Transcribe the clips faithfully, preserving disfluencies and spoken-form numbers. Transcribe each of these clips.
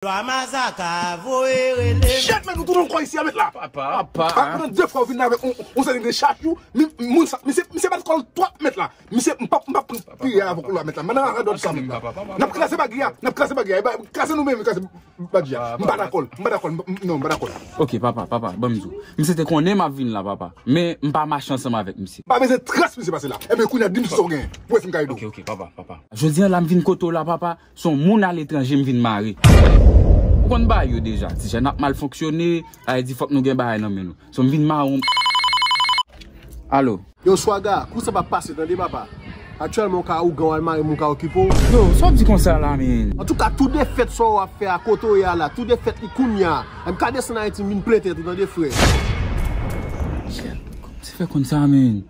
Lwa Mazaka voye rele m. Shit, men nou tounen ankò isi a, mèt la. Papa. Papa. Pandan de fwa w vin la avèk on, on seri de chachou, mi- moun sa, misye, misye bat kò l twòp, mèt la. Misye, m p ap, m p ap pran pye avèk ou la, mèt la. Mwen nan radòt sa, mèt la. N ap kraze bagay a, n ap kraze bagay a. E ba, kraze nou menm, kraze bagay a. M pa dakò, m pa dakò, m- non, m pa dakò. Ok, papa, papa, ban m di w. Misye te konnen m ap vin la, papa. Men, m pa mache ansanm avèk misye. M pa bezwen trans misye pase la. Enben, kounye a, di m sa w genyen. Pou wè si m ka ede w. Ok, ok, papa, papa. Jodi a la, m vin kote w la, papa. Se yon moun aletranje m vin mare. Ou konn bagay yo deja. Ti jèn ap mal fonksyone, sa vle di fòk nou gen bagay nan men nou. So m vin mare yon. Alo. Yo, Swaga, kou sa p ap pase, tande, papa. Aktyèlman, ou ka ougan, w al mare moun ka okipe w. Yo, sa w ap di konsa la, men? Antouka, tou defèt sa w ap fè a kote w ye a la, tou defèt li kounye a. M ka desann Ayiti, m vin plen tèt ou, tande, frè. Shit, kòman se fè konn sa, men?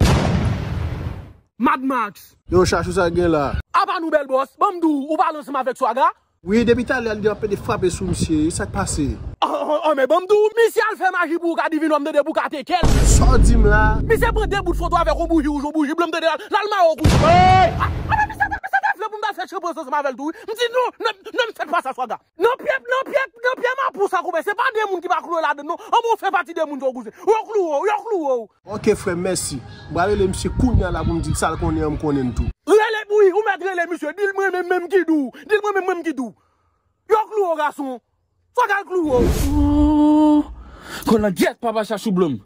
Mad Max. Yo, chachou sa gen la. Apa nou bèl bòs, ban m di w, ou pale ansanm avèk Swaga? Wi, depi talè a, li ap pede frape sou misye. Sa k pase? An, an, an, men ban m di w, misye al fè maji pou ou ka divine, m tande pou w ka teke l. Sa w di m la? Misye pran de bout foto avèk yon bouji wouj, yon bouji blan, m tande l al, l al mare w kou. Hey! A, a, men misye, misye te vle pou m ta fè chanpans ansanm avè l tou, wi. M di non, non, non, m fèt pa sa, Swaga. Nan pye, nan pye, nan pye mapou sa, konpè, se pa de moun ki pa kloure ladann, non. Anben, w fè pati de moun sa, kouzen. Yo kloure w, yo kloure w. Ok, frè m, mèsi. M pral rele misye kounye a la pou m di l sa l konnen an, m konnen l tou. Rele, wi, ou mèt rele misye. Di l mwen menm, menm ki di w. Di l mwen menm, menm ki di w. Yo kloure w, gason. Fòk al kloure w. Oh, kolangyèt, papa chachou blonm.